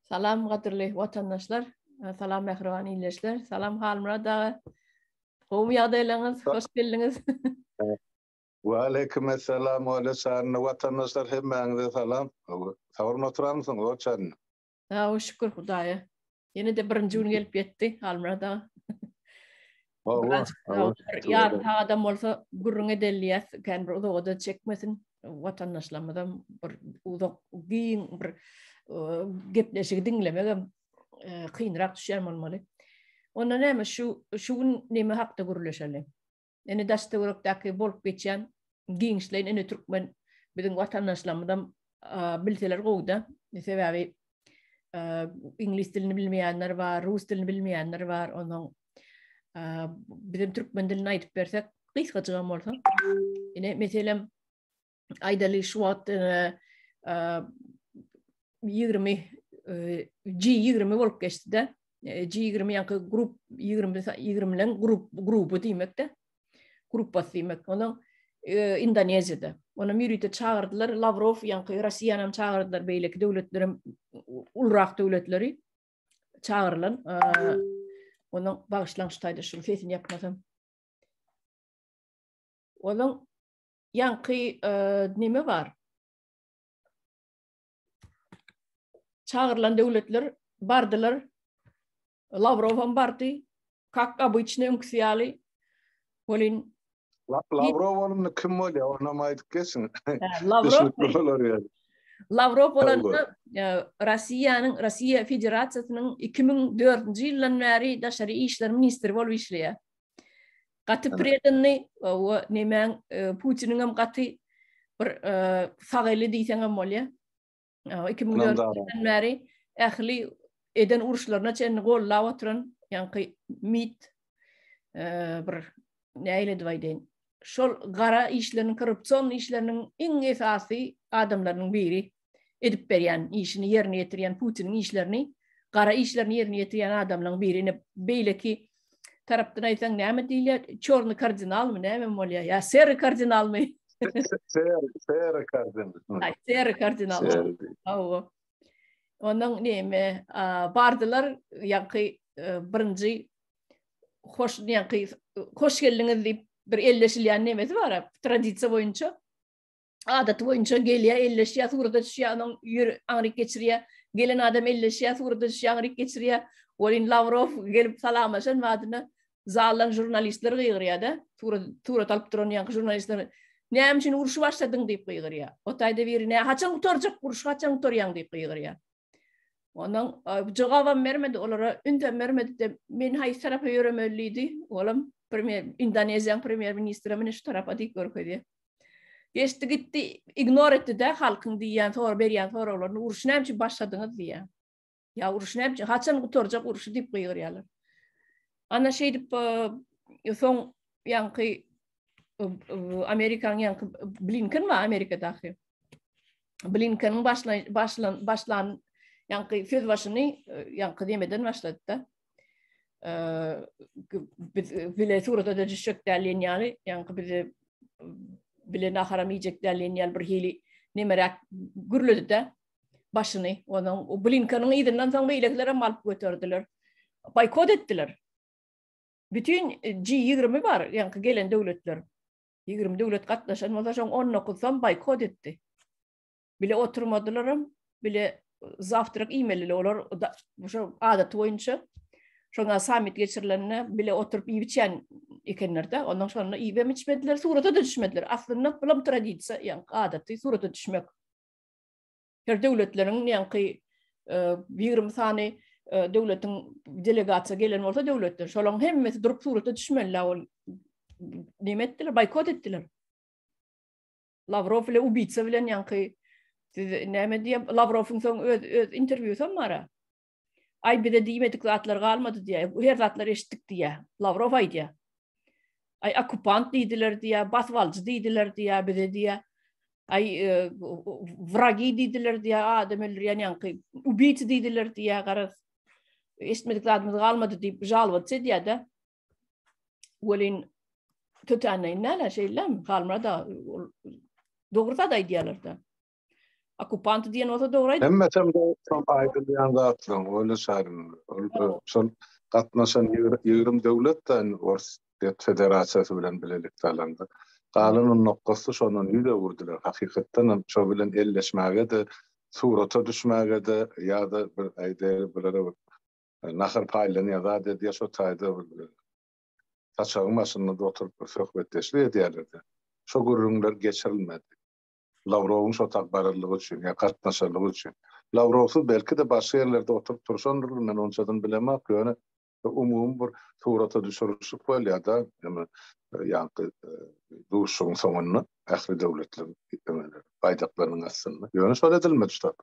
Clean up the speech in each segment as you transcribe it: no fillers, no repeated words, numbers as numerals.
Salam gadyrly watandaşlar, salam mähriban ildeşler, salam Halmyrat aga. Gowumy ýagdaýlaryňyz? Hoş geldiňiz. Waleýkim essalam Wale Çarny watandaşlar hemmäňize salam. Sag boluň oturanmysyňyz o Çarny? Sag şükür Hudaýa. Ýene-de birinji gün gelip ýetdi Halmyrat aga. Hawa, hawa. Ýarym sagadam bolsa gürrüň edelýäs, kän bir uzaga-da çekmesin. Watandaşlarymyzam bir uzak giň bir gepleşigi diňlemegem kynrak düşýän bolmaly. Onda näme şu şu gün neme hakda gürleşeli? Ine daş-töwerekdäki bolup geçýän giňişleýin ine türkmen biziň watandaşlarymyzam bilseler gowuda. Sebäbi iňlis dilini bilmeýänler bar, rus dilini bilmeýänler bar. Ondan bizim türkmen dilini aýdyp bersek, gysgajygam bolsa. Ine meselem aýdaly şu wagt 20 G20 bolup geçdi-de. G20 ýaňky grup 20 20-leň grup gruby diýmekde. Gruppasy diýmek. Onuň Indoneziýada. Ony ýörite çagyrdylar. Lawrow ýaňky Russiýany hem çagyrdylar, beýleki döwletler hem ulrak döwletleri çagyrylan. Onuň bagyşlaň şu taýda şuň sesini ýapmasam. Onuň ýaňky neme bar? Çagyrylan döwletler bardylar. Lawrow hem bardy. Kak obyçny öňküsi ýaly. Welin Lawrow bolanda kim bolýar? Onam aýdyp geçiň. Lawrow bolar ýaly. Lawrow bolanda Russiýanyň Russiýa Federasiýasynyň 2004-nji ýyldan bäri daşary işler ministri bolup işleýär. Gaty predanny we nemäň Putiniň hem gaty bir sag eli diýseň hem bolýar. 2004-den bäri ähli eden uruşlaryna çenli gollap oturan ýaňky MIT bir nähili edip aýdaýyn. Şol gara işleriniň, korrupsion işleriniň iň esasy adamlarynyň biri edip berýän işini ýerine ýetirýän Putiniň işlerini, gara işlerini ýerine ýetirýän adamlaryň biri. Ine beýleki tarapdan aýtsaň näme diýilýär? Çorny kardinalmy, näme bolýar? Ýa seri kardinalmy? Seri kardinal. Aý, seri kardinal. Hawa. Onuň näme, bardylar ýaňky e, birinji hoş ýaňky hoş geldiňiz diýip bir elleşilýän nemesi bar, tradisiýa boýunça. Adaty boýunça gelýär, elleşýär, surata düşýär, onuň ýür aňryk geçirýär. Gelen adam elleşýär, surata düşýär, aňryk geçirýär. Welin Lawrow gelip salamlaşan badyna zaldan žurnalistler gygyrýar-da, surat, surat alyp duran ýaňky žurnalistler Näme üçin urşy başladyň diýip gygyrýar. O taýda biri nä haçan gutarjak urşy haçan gutarýaň diýip gygyrýar. Ondan jogabam bermedi, olara ünsem bermedi de men haýsy tarapa ýöremeli diýdi. Olam premýer Indoneziýanyň premýer ministri meni şu tarapa diýip görkezýär. Geçdi gitdi, ignor etdi-de halkyň diýýän, sor berýän soraglaryny, urşy näme üçin başladyňyz diýýär. Ýa urşy näme üçin, haçan gutarjak urşy diýip gygyrýarlar. Ana şeýdip soň ýaňky Amerikanyň ýaňky Blinken bar Amerikadaky. Blinkeniň başlan başlan başlan ýaňky söz başyny ýaňky demeden başlady-da. Biz bile surata da düşjek däl diýen ýaly, ýaňky bizi bile naharam iýjek däl diýen ýaly bir hili nemeräk gürledi-de başyny. Onuň Blinkeniň yzyndan soň beýlekilerem alyp göterdiler. Boýkot etdiler. Bütün G20 bar, ýaňky gelen döwletler. 20 döwlet gatnaşan bolsa, şoň 19-sam boýkot etdi. Bile oturmadylaram, bile zawtrak iýmeliler olar şu adaty boýunça. Şoňa sammit geçirilende bile oturyp iýip içýän ekenler-de. Ondan şonda iýibem içmediler, surata da düşmediler. Aslynda bulam tradisiýa, ýaňky adaty surata düşmek. Her döwletleriň ýaňky 20 sany döwletiň delegasiýa gelen bolsa döwletden, şolaryň hemmesi durup surata düşmeliler ol. Neme etdiler? Boýkot etdiler. Lawrow ile ubica bilen ýaňky siz näme diýen Lawrowyň soň öz öz interwýusam bar. Aý bize diýmedik zatlar galmady diýýär. Her zatlar eşitdik diýýär. Lawrow aýdýar. Aý okkupant diýdiler diýýär, basyp alyjy diýdiler diýýär bize diýýär. Aý e, wragi diýdiler diýýär, adam öldürýän ýaňky ubiýca diýdiler diýýär, garaz. Eşitmedik zadymyz galmady diýip žalbat edýär-de. Welin tötänleýin näle şeýlemi? Halmyrat aga dogry zat aýdýarlar-da. Okkupanty diýen bolsa dogry aýdyp. Hemmesem şol aýdylýan zatlaryň öyle Çary. Ol şol gatnaşan 20 döwlet de Ors Federasiýasy bilen bilelikde alanda. Galan on nokasy şondan ýüz öwürdiler. Hakykatdan hem şo bilen elleşmäge-de, surata düşmäge-de ýa-da bir aýdaýly bulara bir nahar paýlanýar zat edýär şo taýda bir saçagyň başynda-da oturyp bir söhbetdeşlik edýärler-de. Şo gürrüňler geçirilmedi. Lawrowyň şo tak bararlygy üçin ýa gatnaşarlygy üçin. Lawrowsyz belki-de başga ýerlerde oturyp turşandyrlar, men onçadan bilemok, ýöne umumy bir surata düşürişlik bolýar-da, ýöne ýaňky duşuşygyň soňunda ähli döwletleriň baýdaklarynyň astynda. Ýöne şol edilmedi şo.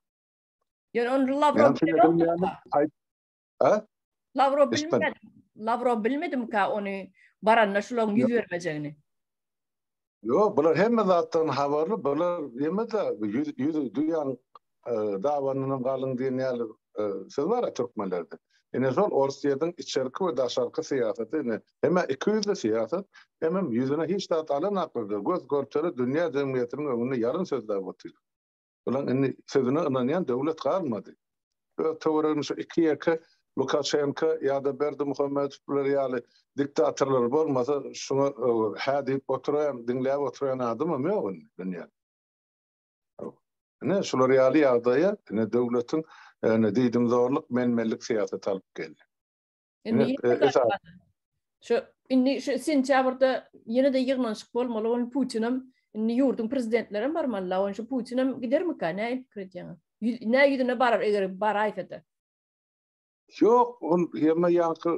Ýöne ony Lawrow bilenokdy. Ha? Lawrow bilmedi. Lawrow bilmedimka ony baranda şularyň ýüz bermejegini. Ýok, bular hemme zatdan habarly, bular ýeme-de ýüz ýüz düýäň dabanyndan galyň diýen ýaly söz bar-a türkmenlerde. Ine şol Orsýetiň içerki we daşarky syýasaty ine hem-ä ikiýüzli syýasat, hemem ýüzüne hiç zat alanaklar-da, göz-görtele dünýä jemgyýetiniň öňünde ýalan sözläp otyrlar. Bulaň indi sözüne ynanýan döwlet galmady. Öz töwereginde şu iki-ýeke Lukaşenko ýa-da Berdimuhamedowlar ýaly diktatorlar bolmasa, şuňa hä diýip oturaýan, diňläp oturaýan adamam ýok indi dünýäde. Ine, şular ýaly ýagdaýa ine döwletiň ine diýdimzorluk, men-menlik syýasaty alyp geldi. Indi şu indi şu sentýabrda ýene-de ýygnanyşyk bolmaly, ony Putinem indi ýurduň prezidentleri hem barmaly, ony şu Putinem gidermikä, näme pikir edýäňiz? Nä ýüzüne barar eger baraýsa-da? Ýok, ol ýeme ýaňky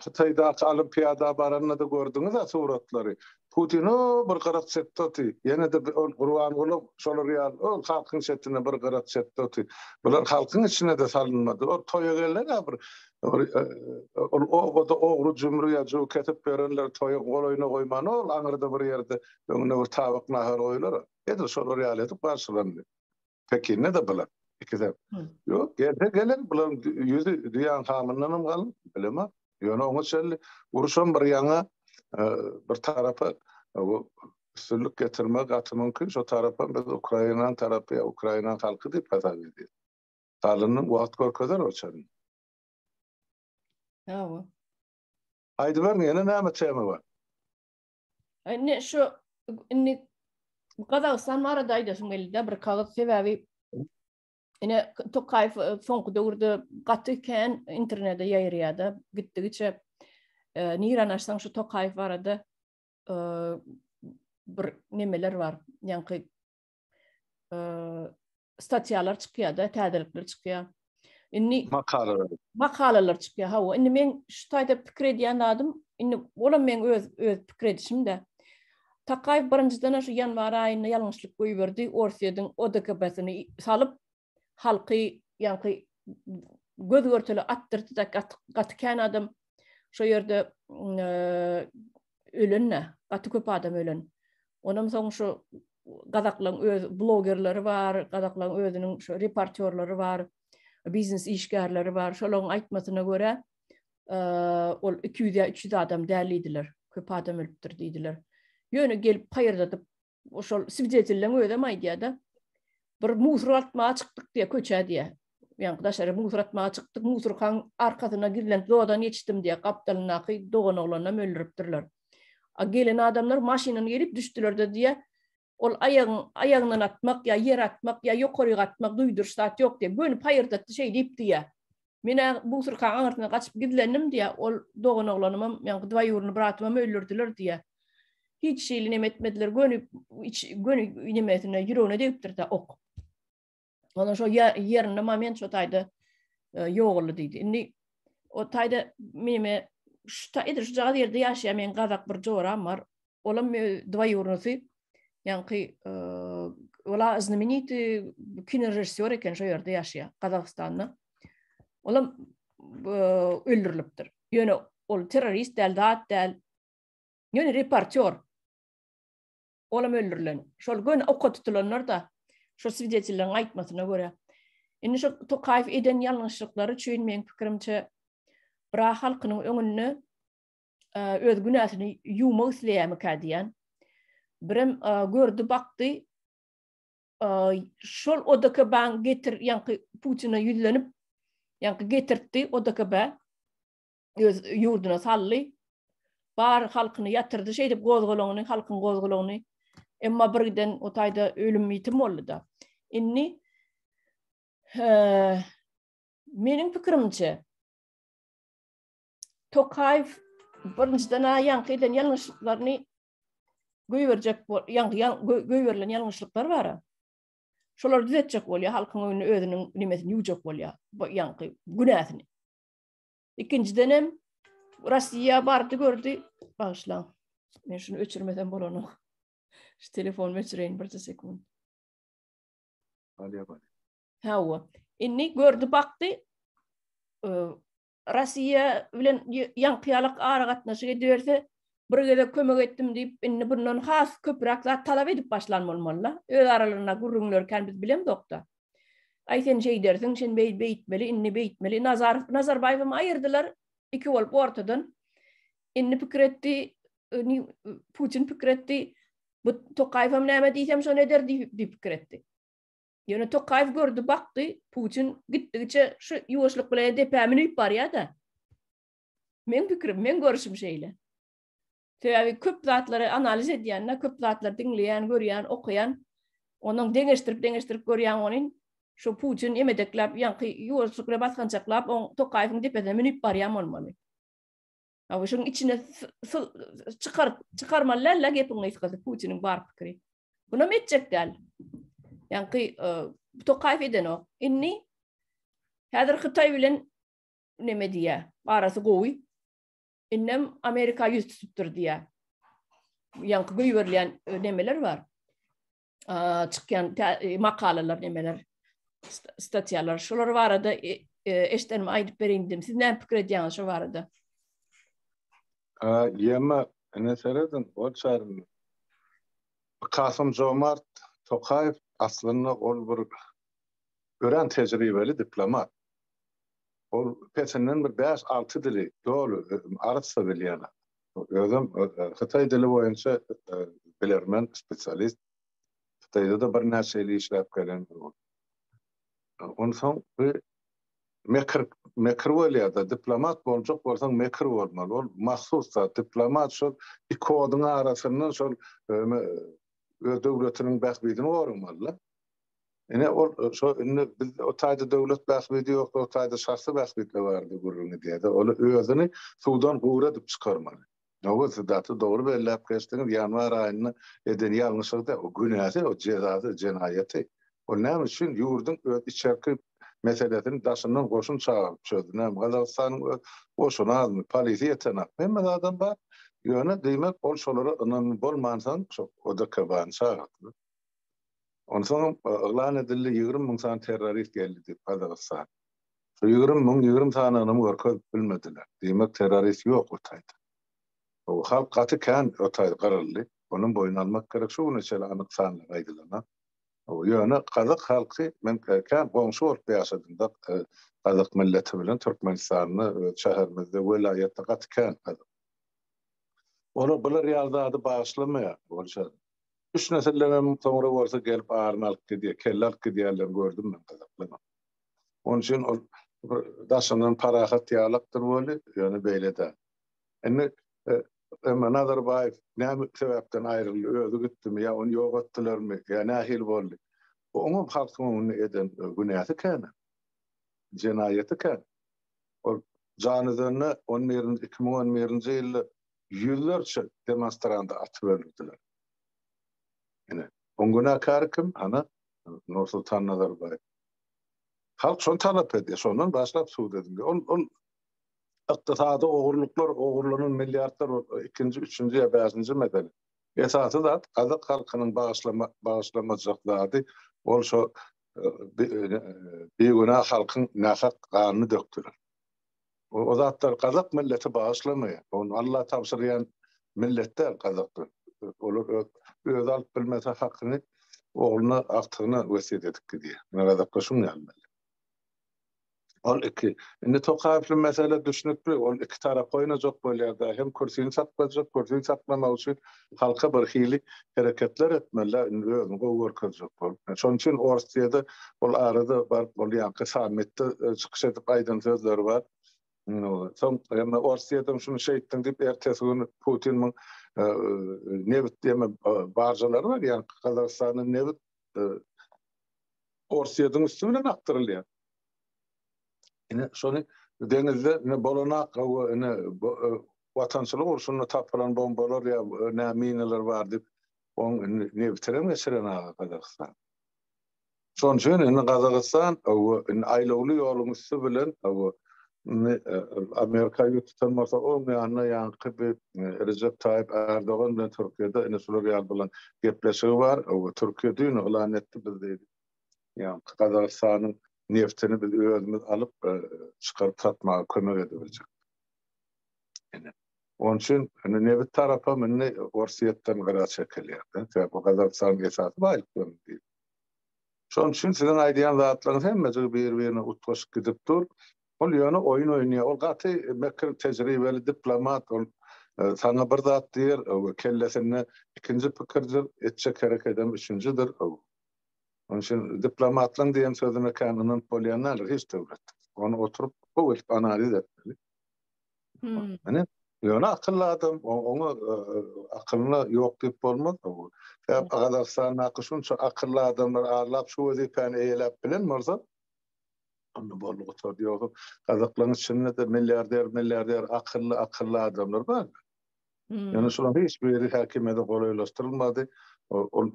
Hytaýdaky olimpiada baranda-da gördüňiz-ä suratlary. Putin o bir gyrak çetde oty. Ýene-de ol Gurbanguly şolar ýaly ol halkyň çetinde bir gyrak çetde oty. Bular halkyň içine-de salynmady. Ol toýa geldiler-ä bir ol obada ogry jümri ýa jüw kesip ýörenleri toýa golaýyna goýman ol aňyrda bir ýerde öňüne bir tabak nahar goýular. Edil şolar ýaly edip garşylandy. Pekinde-de bular ikisem. Ýok, gelse geler, bularyň ýüzi düýäň hamyndanam galyň, bilemok. Ýöne oňa çenli uruşam bir ýaňa, bir tarapa bu üstünlik getirmegi gaty mümkin. Şo tarapam biz Ukrainanyň tarapy ýa Ukrainanyň halky diýip hasap edýäs. Galanyny wagt görkezer o çenli. Hawa. Aýdyberiň, ýene näme tema bar? Indi şu indi Gazagystan barada aýdasym geldi-de bir kagyz sebäbi ine Tokaýew e, soňky döwürde gaty kän internete ýaýraýar-da gitdigiçe e, niran açsaň şu Tokaýew barada e, bir nemeler bar. Ýaňky statýalar çykýar-da, täzelikler çykýar. Indi makalalar. Makalalar çykýar. Hawa, indi men şu taýda pikir edýän zadym, indi olam meň öz öz pikir edişim-de. Takaýew birinjiden şu ýanwar aýynda ýalňyşlyk goýberdi, Orsýetiň ODKB-sini salyp, halky ýaňky göz görtele atdyrdy-da, gaty, gaty kän adam şo ýerde ölen-de, gaty köp adam ölen. Onam soň şu gazaklaryň öz blogerleri bar, gazaklaryň özüniň şu reportýorlary bar, biznes işgärleri bar. Şolaryň aýtmasyna görä, ol 200 ýa 300 adam däl diýdiler. Köp adam ölüpdir diýdiler. Ýöne gelip paýyrdadyp, şol swidetelleriň özem aýdýar-da, bir musur atmaga çykdyk diýär, köçä diýär. Ýaňky daşary musur atmaga çykdyk, musurkaň arkasyna gizlenip zordan ýetişdim diýär. Gapdalyndaky dogan oglanam öldüripdirler. A gelen adamlar maşyndan gelip düşdüler-de diýýär, ol aýagyň aýagyndan atmak ýa ýere atmak ýa ýokaryk atmak duýduryş zat ýok diýýär. Göni paýyrdatdy şeý diýip diýýär. Men-ä bu syrkaň aňyrsyna gaçyp gizlendim diýýär. Ol dogan oglanymam, ýaňky dwaýurny bratymam öldürdiler diýýär. Hiç hili neme etmediler. Göni iç göni nemesine ýüregine degipdir-de ok. Ondan şo ýerinde moment şo taýda e, ýogaldy diýdi. Indi o taýda meme şu ta edil şu jagaz ýerde ýaşaýan meň gazak bir joram bar. Olam dwaýurnysy ýaňky e, ola znamenitý kinorežissýor eken şo ýerde ýaşaýar Gazagystanda. Olam e, öldürilipdir. Ýöne ol terrorist däl, zat däl. Ýöne reportýor. Olam öldürilen. Şol göni oka tutulanlar-da, şol swidetelleriň aýtmasyna görä. Indi şu Tokaýew eden ýalňyşlyklary üçin meň pikirimçe bira halkynyň öňünde e, öz günäsini ýuwmak isleýärmikä diýen. Birem e, gördi, bakdy. Şol ODKB-niň getir ýaňky Putine ýüzlenip, ýaňky getirtdi ODKB öz ýurduna saldy. Bar halkyny ýatyrdy şeýdip gozgalaňyny, halkyň gozgalaňyny. Emma bir giden o taýda ölüm ýitim boldy-da. Indi meniň pikirimçe Tokaýew birinjiden ýaňky eden ýalňyşlyklaryny goýberjek ýaňky goýberilen ýalňyşlyklar bar. Şolary düzetjek bolýar, halkyň öňünde özüniň nemesini ýuwjak bolýar, ýaňky günäsini. Ikinjiden hem Russiýa bardy gördi, bagyşlaň. Men şuny öçürmesem bolanok. Şu telefonymy öçüreýin birje sekund. Bolýar, bolýar. Hawa. Indi gördi bakdy. Russiýa bilen ýaňky ýalak aragatnaşyk ediberse, bir gezek kömek etdim diýip, indi bundan has köpräk zat talap edip başlan bolmaly-da. Öz aralarynda gürrüňleri kän biz bilemzok-da. Aý sen şeýdersiň, sen beý beýtmeli, indi beýtmeli. Nazar Nazarbaýewem aýyrdylar iki bolup ortadan. Indi pikir etdi, Putin pikir etdi, bu Tokaýewem näme diýsem şony eder diýip pikir etdi. Ýöne Tokaýew gördi, bakdy, Putin gitdigiçe şu ýuwaşlyk bilen depä münüp barýar-da. Meň pikirim, meň görüşüm şeýle. Sebäbi köp zatlary analiz edýän-de, köp zatlary diňleýän, görýän, okaýan, ondan deňeşdirip-deňeşdirip görýän onuň şu Putin emedekläp, ýaňky ýuwaşlyk bilen basgançaklap, oň Tokaýewiň depesine münüp barýan bolmaly. Hawa, şunuň içine çykar, çykarmaly däl-de gepiň gysgasy Putiniň bar pikiri. Bunam etjek däl. Ýaňky e, Tokaýew edenok. Indi häzir Hytaý bilen neme diýýär? Arasy gowy. Indem Amerika ýüz tutupdyr diýýär. Ýaňky goýberilýän e, nemeler bar. Çykýan e, makalalar nemeler, statýalar. Şolar barada eşdenimi aýdyp bereýin diýdim. Siz näme pikir edýäňiz şu barada? Ýeme, ine serediň, ol çaryn. Kasym Jomart Tokaýew aslynda ol bir örän tejribeli diplomat. Ol pesinden bir bäş-alty dili doly arassa bilýän adam. Özem hytaý dili boýunça bilermen, spesialist. Hytaýda-da birnäçe ýyl işläp gelen ol. Onsoň bu mekir mekir bolýar-da, diplomat boljak bolsaň mekir bolmaly. Ol mahsus zat. Diplomat şol iki oduň arasyndan şol öz döwletiniň bähbidini goramaly-da. Ine ol şo indi biz o taýda döwlet bähbidi ýok, o taýda şahsy bähbitler barada gürrüň edýär-de. Ol özüni suwdan gury edip çykarmaly. Hawa, siz gaty dogry belläp geçdiňiz, ýanwar aýynda eden ýalňyşygy däl, o günäsi, o jezasy, jenaýaty. Ol näme üçin ýurduň öz içerki meselesini daşyndan goşun çagyryp çözdi? Näme, Gazagystanyň öz goşuny azmy, polisi ýetenokmy? Hemme zadam bar. Ýöne, diýmek, ol şolara ynamly bolmansoň, şo ODKB-ny çagyrdy. Onsoňam yglan edildi, 20 müň sany terrorist geldi diýip Gazagystana. Şu 20 müň, 20 sanygynam görkezip bilmediler. Diýmek, terrorist ýok o taýda. O halk gaty kän o taýda gyryldy. Onam boýun almak gerek. Şu güne çenli anyk sanlar aýdylanok. Ýöne gazak halky, men kän goňşy bolup ýaşadym-da gazak milleti bilen Türkmenistanda, öz şäherimizde, welaýatda gaty kän gazak. Olar bular ýaly zady bagyşlamaýar. Bolşa. Üç nesildenem soňra bolsa gelip aryny alyp gidýär, kelle alyp gidýärlerini gördüm men gazaklaryň. Onuň üçin ol bir daşyndan parahat ýalakdyr weli, ýöne beýle däl. Indi emma Nazarbaýew näme sebäpden aýryldy, özi gitdimi ýa ony ýok etdilermi, ýa nähili boldy? Oňam halkyň öňünde eden günäsi kän, jenaýaty kän. Ol Janözende on birinji, 2011-nji ýylda ýüzlerçe demonstranty atyp öldürdiler. Ine, oň günäkäri kim? Ana, Nursultan Nazarbaýew. Halk şony talap edýär. Şondan başlap sud ediň. Ol ol ykdysady ogurlyklar, ogurlanan milliardlar ol ikinji, üçünji ýa bäşinji mesele. Esasy zat gazak halkynyň bagyşlama bagyşlamajak zady ol şo bigünä halkyň nähak ganyny dökdüler. O zatlar gazak milleti bagyşlamaýar. Ony Alla tabşyrýan millet däl gazaklar. Olar öz özi alyp bilmese hakyny ogluna, agtygyna wesýet edip gidýär. Ine gazaklar şuň ýaly millet. Ol iki. Indi Tokaýewli mesele düşnükli, ol iki tarapa oýnajak bolýar-da, hem kürsini saklajak, kürsini saklamak üçin halka bir hili hereketler etmeli-dä, indi özüni gowy görkezjek bolup. Şonuň üçin Orsýede ol arada baryp ol ýaňky sammitde çykyş edip aýdan sözleri bar. Soň emme Orsýedem şuny şeýtdiň diýip ertesi gün Putiniň nebit emme baržalary bar ýaňky Gazagystanda nebit Orsýediň üsti bilen akdyrylýar. Ine şony deňizde ine bolanak we ine watançylyk urşunda tapylan bombalar ýa nä minalar bar diýip oň indi nebitinem geçiren aga Gazagystan. Şonuň üçin indi Gazagystan we indi aýlawly ýoluň üsti bilen we indi Amerika ýüz tutan bolsa oň ýanyna ýaňky bir Rejep Taýyp Ärdogan bilen Türkiýede ine şular ýaly bolan gepleşigi bar we Türkiýe düýn yglan etdi biz diýdi. Ýaňky Gazagystanyň neftini biz özümiz alyp çykaryp satmaga kömek edebiljek. Ine. Onuň üçin indi nebit tarapam indi Orsýetden gyra çekilýär. Sebäbi Gazagystanyň esasy baýlyklarynyň biri. Şonuň üçin siziň aýdýan zatlaryňyz hemmejigi bir-birine utgaşyp gidip dur. Ol ýöne oýun oýnaýar. Ol gaty mekir, tejribeli diplomat. Ol saňa bir zat diýer, kellesinde ikinji pikirdir, etjek herekedem üçünjidir. Onuň üçin diplomatlaryň diýen sözüne kän ynanyp bolýan däldir hiç döwletde. Ony oturyp gowy edip analiz etmeli. Ine, ýöne akylly adam, oňa akylyna ýok diýip bolmaz. Sebäp Gazagystandaky şunça akylly adamlar arlap şu wezipäni eýeläp bilen bolsa, onda boldy gutardy. Ýogsa gazaklaryň içinde-de milliarder, milliarder akylly, akylly adamlar bar. Ýöne şolaryň hiç biri häkimiýete golaýlaşdyrylmady. Ol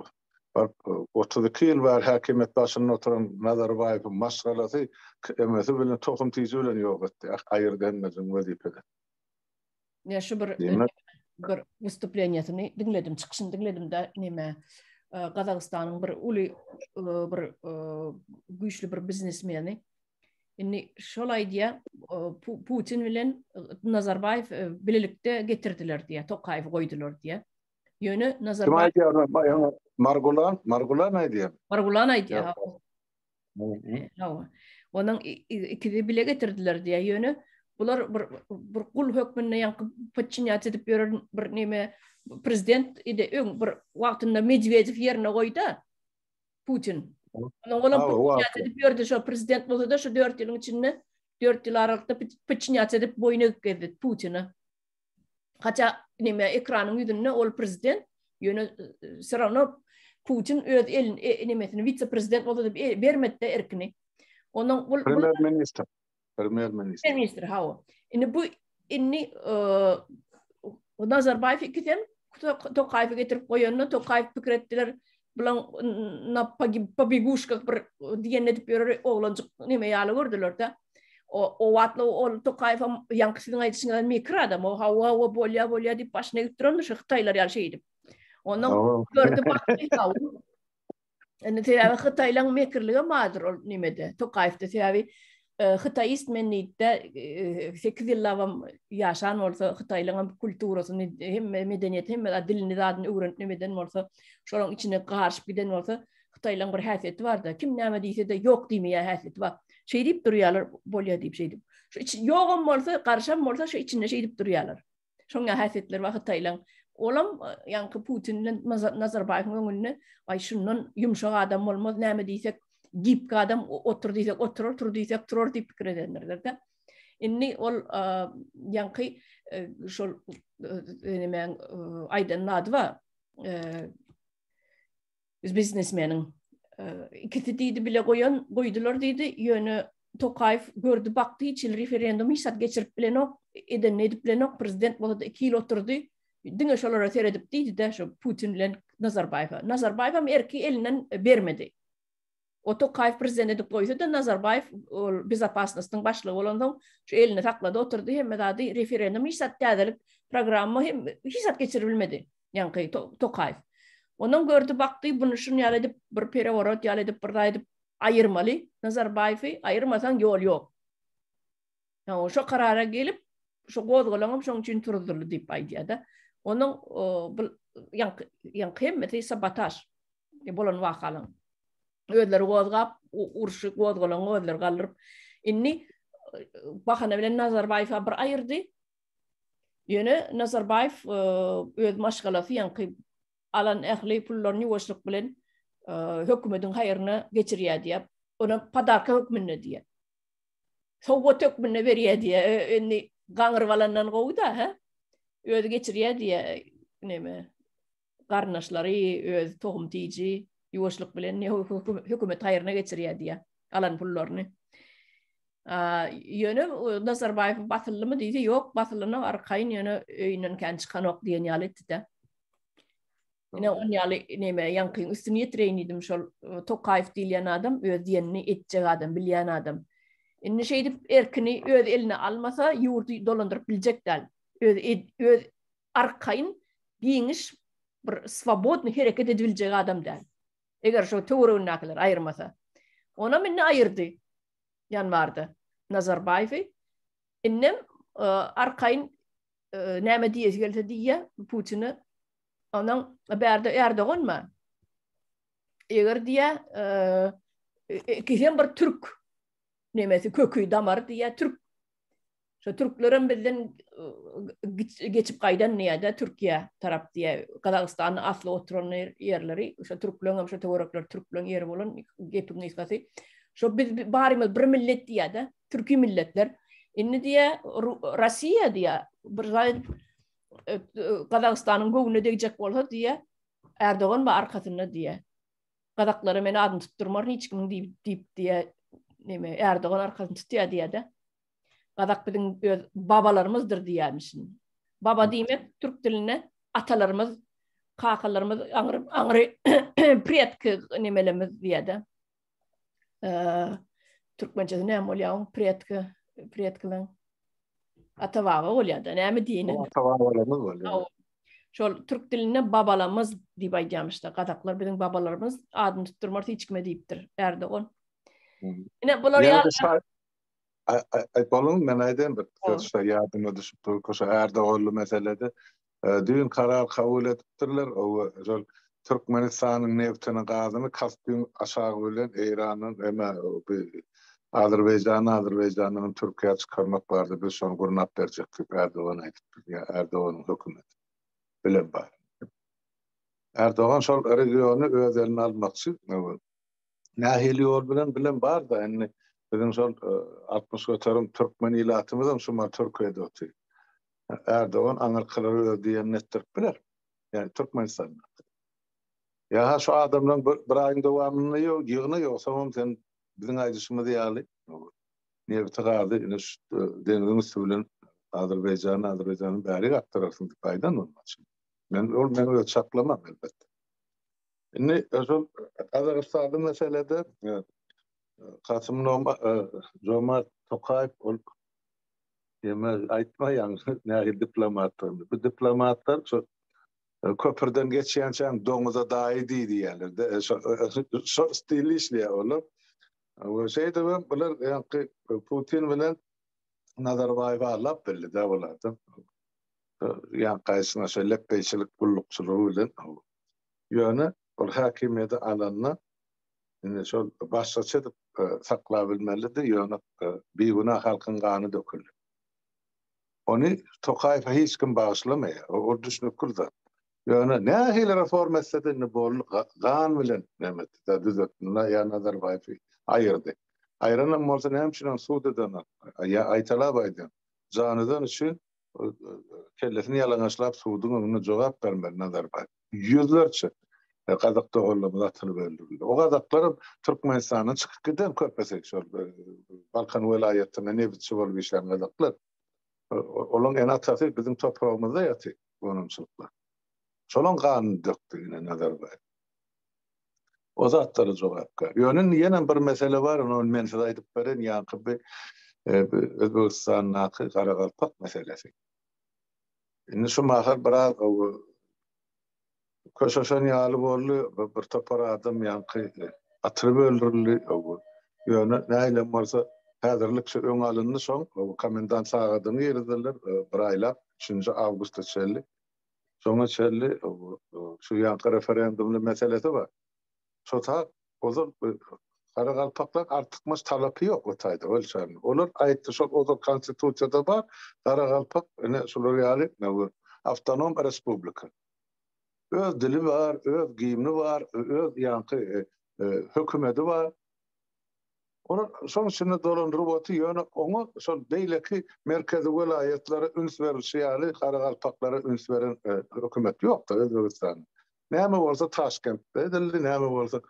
baryp 32 ýyl bäri häkimiýet başynda oturan Nazarbaýewiň maşgalasy emesi bilen tohum tiji bilen ýok etdi. Aýyrdy hemmesini wezipeden. Ýa şu bir bir wystuplenýesini diňledim, çykyşyny diňledim-de neme Gazagystanyň bir uly bir güýçli bir biznesmeni Indi şol aýdýar, Putin bilen Nazarbaýew bilelikde getirdiler diýýär, Tokaýewi goýdular diýýär. Ýöne Nazarbaýew Kim aýdýar? Margulan, Margulan aýdýar. Margulan aýdýar. Hawa. Onuň ikisi bile getirdiler diýýär. Ýöne bular bir bir gul hökmünde ýaňky podçinýat edip ýören bir neme prezident idi öň bir wagtynda Medwedew ýerine goýdy. Putin. Onuň olam podçinýat edip ýördi şo prezident bolsa-da şu 4 ýylyň içinde 4 ýyl aralykda podçinýat edip boýun egip gezdi Putine. Haça neme ekranyň ýüzünde ol prezident, ýöne все равно Putin öz elini e, nemesini wise-prezident bolsa diýip e, bermedi erkini. Onuň bul Premýer ministr. Premýer ministr. Premýer ministr, hawa. Indi bu indi e, Nazarbaýew ikisem Tokaýewi getirip goýanda Tokaýew pikir etdiler, bulaň na pobeguşkah bir diýen edip ýörer oglanjyk neme ýaly gördüler-de. O o wagtla ol Tokaýewem ýaňky siziň aýdyşyňyz ýaly mekir adam. O hawa hawa bolýa bolýa diýip başyny egip durandyr şu hytaýlar ýaly şeýdip. Ondan gördi bakdy Indi sebäbi Hytaýlaň mekirligi bardyr ol nemede, Tokaýewde sebäbi e, hytaýist men diýdi-de, 8 e, ýyllabam ýaşan bolsa, Hytaýlaň kulturasyny, hemme medeniýeti, hemme zat dilini zadyny öwrenip nemeden bolsa, şolaryň içine garyşyp giden bolsa, Hytaýlaň bir häsiýeti bar-da, kim näme diýse-de ýok diýmeýär häsiýeti bar. Şeý diýip durýarlar, bolýar diýip şeýdip. Şu içi ýogam bolsa, garyşam bolsa şu içinde şeýdip durýarlar. Şoň ýaly häsiýetleri bar Hytaýlaň. Olam ýaňky Putin bilen Nazarbaýewiň öňünde aý şundan ýumşak adam bolmaz, näme diýsek gibki adam otur diýsek oturar, tur diýsek turar diýip pikir edendirler-de. Indi ol ýaňky şol nämäň aýdan zady bar. Biznesmeniň ikisi diýdi bile goýan goýdular diýdi. Ýöne Tokaýew gördi bakdy hiç hili referendum hiç zat geçirip bilenok, edenini edip bilenok, prezident bolsa-da 2 ýyl oturdy. Diňe şolara seredip diýdi-de şu Putin bilen Nazarbaýewe. Nazarbaýew hem erki elinden bermedi. O Tokaýew prezident edip goýsa-da Nazarbaýew ol bezopasnostyň başlygy bolansoň şu elini saklady oturdy hemme zady referendum hiç zat täzelik programma hem hiç zat geçirip bilmedi. Ýaňky Tokaýew. Ondan gördi, bakdy, buny şun ýaly edip, bir pereworot ýaly edip, bir zat edip aýyrmaly Nazarbaýewi, aýyrmasaň ýol ýok. Ýa şo karara gelip, şo gozgalaňam şoň üçin turuzdyrly diýip aýdýar-da. Onuň bu ýaňky ýaňky hemmesi sabotaž bolan wakalaň. Özleri gozgap, urşy gozgalaňy özleri galdyryp. Indi. bahana bilen Nazarbaýewa bir aýyrdy. Ýöne Nazarbaýew öz maşgalasy ýaňky alan ähli pullaryny ýuwaşlyk bilen hökümediň haýryna geçirýär diýýär. Ona podarka hökmünde diýýär. Sowgat hökmünde berýär diýýär. Indi gaňryp alandan gowy-da, hä? Özi geçirýär diýýär. Neme? Garyndaşlary, öz tohum tiji ýuwaşlyk bilen hökümet haýryna geçirýär diýýär alan pullaryny. Ýöne Nazarbaýew basyldymy diýse, ýok, basylanok, arkaýyn ýöne öýünden kän çykanok diýen ýaly etdi-de. Ine on ýaly neme ýaňkyň üstüni ýetireýin diýdim şol e, Tokaýew diýilýän adam öz diýenini etjek adam, bilýän adam. Indi şeýdip erkini öz eline almasa ýurdy dolandyryp biljek däl. Öz öz arkaýyn giňiş bir swobodny hereket edibiljek adam däl. Eger şo töweregindäkiler aýyrmasa. Onam indi aýyrdy ýanwarda Nazarbaýewi. Indem e, arkaýyn näme diýesi gelse diýýär Putine. Onuň bärde Erdogan bar. Eger diýýär, ikisem bir türk nemesi köki damary diýýär, türk. Şo türklerem bizden geçip gaýdan diýýär-de, Türkiýe tarap diýýär. Gazagystanda asly oturan ýerleri, şo türkleriň hem şo töwerekler türkleriň ýeri bolan gepiň gysgasy. Şo biz barymyz bir millet diýýär-de. Türki milletler. Indi diýä Russiýa diýä bir zat edip e, Gazagystanyň göwnüne degjek bolsa diýä Erdogan bar arkasynda diýä. Gazaklara men adyny tutdurmaryn hiç kimiň diýip diýip diýä neme Erdogan arkasyny tutýar diýä-de. Gazak biziň öz babalarymyzdyr diýýärmişin. Baba diýmek türk dilinde atalarymyz, kakalarymyz, aňry aňry predki nemelerimiz diýä-de. Türkmençesi näme bolýar oň predki, predkileň? Ata-baba bolýar-da, näme diýeni? Ata-babalarymyz bolýar. Şol türk dilinde babalamyz diýip aýdýarmyş-da, gazaklar biziň babalarymyz adyny tutdurmarys hiç kime diýipdir Erdogan. Ine bular ýaly Aý boluň men aýdaýyn bir söz şo ýadyma düşüp dur şo Erdoganly meselede. Düýn karar kabul edipdirler o şol Türkmenistanyň neftini gazyny Kaspiň aşagy bilen Eýrandan eme Azerbaýjana Azerbaýjandan Türkiýä çykarmak barada biz şony gurnap berjek diýip Erdogan aýdypdyr ýa Erdoganyň hökümeti bilen bar. Erdogan şol regiony öz eline almakçy. Nähili ýol bilen bilen bar-da indi biziň şol 60% türkmen ilatymyzam şumal Türkiýede otyr. Erdogan aňyrkylary öz diýenini etdirip biler. Ýani Türkmenistanda. Ýa-ha şu adamlaryň bir, bir aýyň dowamynda ýok, ýygna ýogsam sen biziň aýdyşymyz ýaly nebiti gazy ine şu e, deňziň üsti bilen Azerbaýjana, Azerbaýjanyň bäri akdyrarsyň diýip aýdan bolmaçy. Men ol meň öz çaklamam elbetde. Indi şol Gazagystanda meselede e, Kasym e, Jomart Tokaýew ol Ýeme aýtma ýaňy nähili diplomatdygyny. Bu diplomatlar şu e, köpürden geçýänçäň doňuza daýy diý diýýärler-de. E, şo e, şo stilli işleýär olar. We şeýdibem bular ýaňky Putin bilen Nazarbaýewi allap bildi-de bulardan. Ýaňky aýdyşyna şo lepbeýçilik gullukçylygy bilen. Ýöne ol häkimiýeti alanda Indi şol başgaça edip saklabilmelidi, ýöne bigünä halkyň gany döküldi. Ony Tokaýewe hiç kim bagyşlamaýar. Ol düşnükli zat. Ýöne nähili reforma etse-de indi boldy, gan bilen näme etdi, düzetdi, ýa Nazarbaýewi aýyrdy. Aýranam bolsa näme üçin ony sud edenok? Ýa aýtalap aýdýan, Janydan üçin kellesini ýalaňaçlap suduň öňünde jogap bermeli Nazarbaýew. Ýüzlerçe gazak doganlarymyz atylyp öldürildi. O gazaklaram Türkmenistandan çykyp giden köpüsi şol Balkan welaýatynda nebitçi bolup işlän gazaklar. Olaryň ene-atasy biziň topragymyzda ýatyr gonamçylyklar. Şolaň ganyny dökdi ine Nazarbaýew. O zatlara jogapkär. Ýöne indi ýene bir mesele bar, ony men size aýdyp bereýin, ýaňky bi Özbegistandaky garagalpak meselesi. Indi şu mahal biraz köşeşen ýaly boldy, bir topar adam ýaňky atylyp öldürildi. Ýöne nähilem bolsa häzirlikçe öň alyndy şoň komendant sagadyny girizdiler bir aýlap, üçünji awgusta çenli. Şoňa çenli şu ýaňky referendumly meselesi bar. Şo tak ozal. Garagalpaklar artykmaç talapy ýok o taýda ölçäni. Olar aýtdy şol ozal konstitusiýada bar, Garagalpak ine şular ýaly awtonom respublika. Öz dili bar, öz gimni bar, öz ýaňky hökümedi bar. Olar şoň içinde dolandyryp otyr, ýöne oňa şol beýleki merkezi welaýatlara üns berilişi ýaly garagalpaklara üns beren hökümet ýok-da Özbegistanda. Näme bolsa Taşkentde edildi, näme bolsa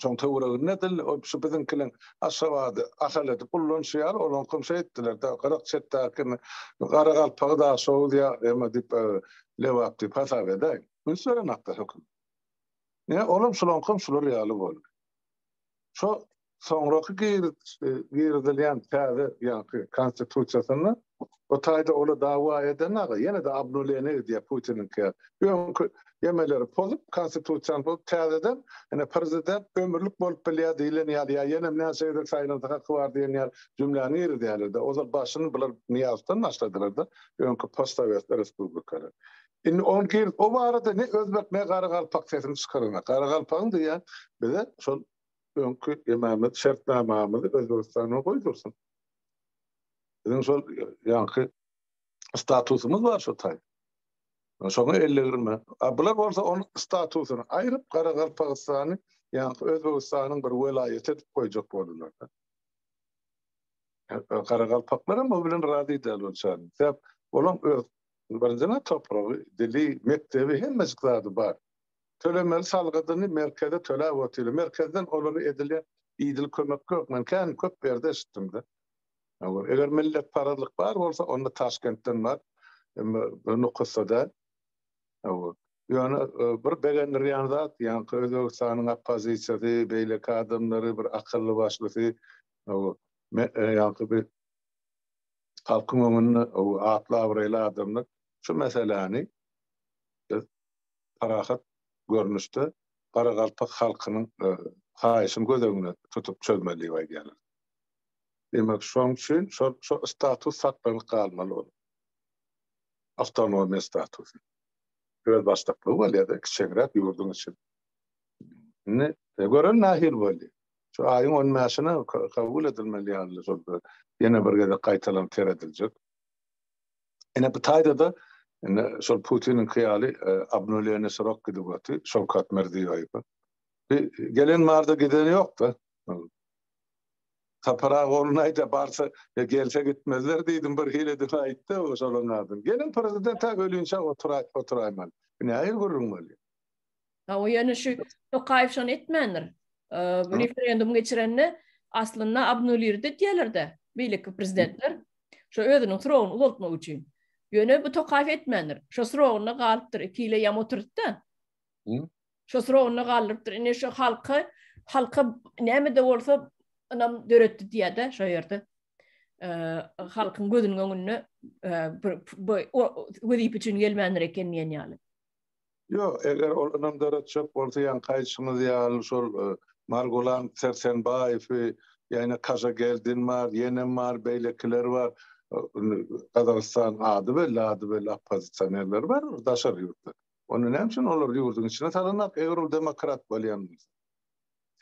şoň töwereginde edildi. O şu biziňkiniň Aşgabady Ahal edip ullanyşy ýaly olaňkam şeýtdiler-de, gyrak çetdäki garagalpagy Daşoguz ýa eme diýip Lebap diýip hasap edäý. Üns berenokda hökümet. Ine olam şulaňkam şular ýaly boldy. Şo soňraky girizilýän täze ýaňky konstitusiýasynda o taýda ola dawa eden aga ýene-de obnuleniýa gidýär Putiniňki ýaly. Öňki ýemeleri pozup, konstitusiýany pozup täzeden ine prezident ömürlik bolup bilýär diýlen ýaly ýa ýenem näçe gezek saýlansa haky bar diýen ýaly jümläni girizýärler-de. Ozal başyny bular Nyýazowdan başladylar-da öňki postsowet respublikalar. Indi ony gir, o barada ne özbek ne garagalpak sesini çykarana. Garagalpagyň diýýän bize şol öňki emämiz, şertnamamyzy Özbegistana goýdursyn. Biziň şol ýaňky statusymyz bar şo taý. Şoňa elle girme. A bular bolsa onuň statusyny aýryp Garagalpagystany ýaňky Özbegistanyň bir welaýaty edip goýjak boldular. Garagalpaklar hem o bilen razy däl bolçan. Sebäp olaň öz birinjiden topragy, dili, mekdebi hemmejik zady bar. Tölemeli salgydyny merkeze töläp otyrlar. Merkezden olara edilýän idil kömek ýok. Men kän köp ýerde eşitdim-de. Eger milletparazlyk bar bolsa, onda Taşkentden bar. Emma Nukusda däl. Ýöne bir begendirýän zat, ýaňky Özbegistanyň oppozisiýasy, beýleki adamlary, bir akylly başlysy ýaňky bir halkyň öňünde atly-abraýly adamlar şu meseläni biz parahat görnüşde garagalpak halkynyň haýyşyny göz öňünde tutup çözmeli diýip aýdýarlar. Diýmek, şonuň üçin şol şo status saklanyp galmaly ol. Awtonomiýa statusy. Özbaşdaklygy bolýar-da kiçeňräk ýurduň içinde. Indi görelim nähili bolýar. Şu aýyň on bäşine kabul edilmeli ýaly şol ýene bir gezek gaýtalanyp serediljek. Ine bu taýda-da indi şol Putiniňki ýaly obnuleniýe srok gidip oty Şawkat Mirziýoýewe. Bir gelen barda gideni ýok-da. Sapar aga ony aýda barsa gelse gitmezler diýdim bir hili edip aýtdy o şolaň adyny. Gelen prezident-ä ölinçä oturaý oturaýmaly. Bu nähili gürrüň bolýar? Hawa ýöne şu Tokaýew şony etmändir. Referendum geçirende aslynda obnulirdi diýerler-de beýleki prezidentler. Şo özüniň srogyny uzaltmak üçin. Ýöne bu Tokaýew etmändir. Şo srogynda galypdyr. 2 ýyla ýam oturtdy. Şo srogynda galdyrypdyr. Indi şo halka halka näme-de bolsa ynam döretdi diýýär-de şo ýerde. Halkyň gözüniň öňünde bu wezipe üçin gelmändir eken diýen ýaly. Ýok, eger ol ynam döretjek bolsa, ýaňky aýdyşyňyz ýaly şol Margulan Sersenbaýewi, ýa-ine Kažageldin bar, ýenem bar, beýlekiler bar. Gazagystanyň ady belli, ady belli oppozisionerleri bar daşary ýurtda. Onda näme üçin olary ýurduň içine salanak, eger ol demokrat bolýan bolsa?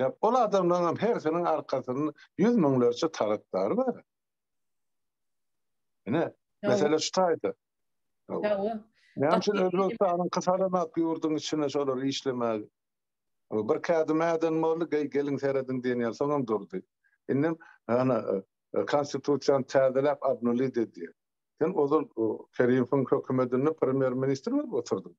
Sebäp ol adamlaryň hem hersiniň arkasynda ýüz müňlerçe tarapdary bar. Ine, mesele şu taýda. Hawa. Näme üçin Özbegistanyň kysalanak ýurduň içine şolary işlemäge? Bir kädim äden boldy, geý geliň serediň diýen ýaly, soňam durdy. Indem ana konstitusiýany täzeläp obnulit edýär. Sen ozal Kerimowyň hökümetinde premýer-ministr bolup oturdyň.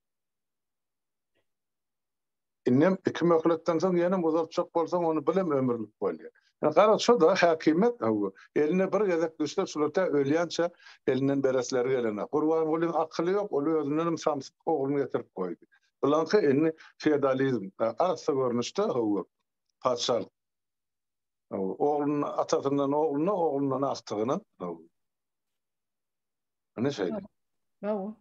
Indem iki möhletden soň ýenem uzaltjak bolsaň ony bilem ömürlik bolýar. Ýa garaz şo-da häkimiýet hawa eline bir gezek düşse şular tä ölýänçä elinden beresleri gelenok. Gurbangulyň akyly ýok ol özündenem samsyk ogluny getirip goýdy. Bulaňky indi feodalizm arassa görnüşde hawa patyşalyk. Hawa ogluna atasyndan ogluna oglundan agtygyna hawa. Ine şeýle. Hawa.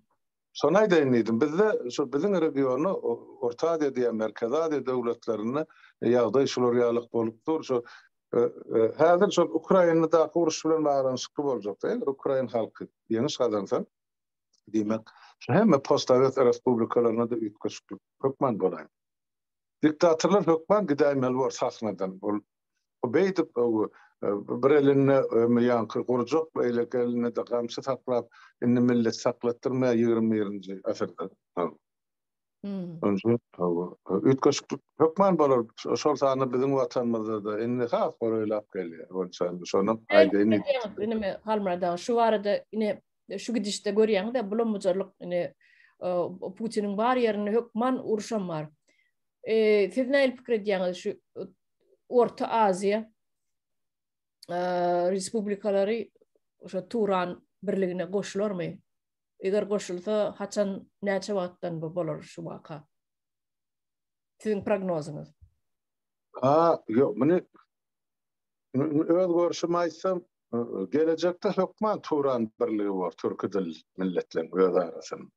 Şony aýdaýyn diýdim. Bizde şu biziň regionda Orta Aziýa diýen Merkezi Aziýa döwletlerinde ýagdaý şular ýalyk bolup dur. Şu häzir şol Ukrainadaky uruş bilen baglanyşykly boljak däl. Ukrain halky ýeňiş gazansa, diýmek, şu hemme postsowet respublikalarynda-da üýtgeşiklik hökman bolaýmaly. Diktatorlar hökman gidäýmeli bor sahnadan. Ol beýdip bir elinde ýaňky gurjak, beýleki elinde-de gamçy saklap, indi millet saklatdyrmaýar 21-nji asyrda. Onuň üçin üýtgeşiklik hökman bolar. Şol sanda biziň watanymyzda-da indi has golaýlap gelýär. Onuň şonam aýdaýyn. Indi Halmyrat aga şu barada ine şu gidişde görýäňiz-de bulam-bujarlyk ine Putiniň bar ýerinde hökman uruşam bar. Siz nähili pikir edýäňiz şu Orta Aziýa respublikalary şu Turan birligine goşularmy? Eger goşulsa, haçan, näçe wagtdan bu bolar şu waka? Siziň prognozyňyz. Ha, ýok, muny öz görşümi aýtsam, gelejekde hökman Turan birligi bor, türki dil milletleriň öz arasynda.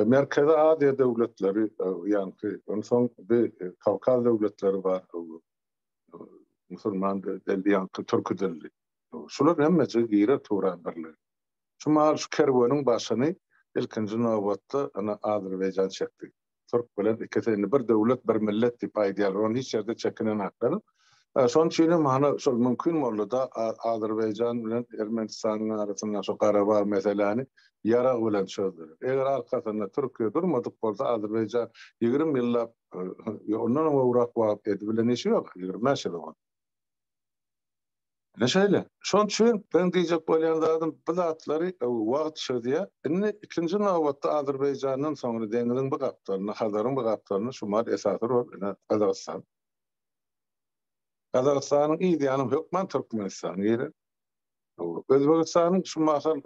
Merkezi Aziýa döwletleri, ýaňky, onsoň bir Kawkaz döwletleri bar, musulman dilli, ýaňky türki dilli. Şular hemmesi girer Turan birligi. Şu mahal şu kerweniň başyny ilkinji nobatda ana Azerbaýjan çekdi. Türk bilen ikisi indi bir döwlet, bir millet diýip aýdýarlar. Ony hiç ýerde çekinenaklar. Şonuň üçin hem hany şol mümkin boldy-da Azerbaýjan bilen Ermenistanyň arasynda şu Garabag meseläni ýarag bilen çözdüler. Eger arkasynda Türkiýe durmadyk bolsa Azerbaýjan 20 ýyllap ondan hem gowrak wagt edibilen işi ýok, 25 ýyl boldy. Ine şeýle. Şonuň üçin meň diýjek bolýan zadym bu zatlary wagt çözýär. Indi ikinji nobatda Azerbaýjandan soňra deňiziň bu gapdalynda, Hazaryň bu gapdalynda şu mal esasy rol ine Gazagystan. Gazagystanyň yz ýany hökman Türkmenistan girer. Özbegistanyň şu mahal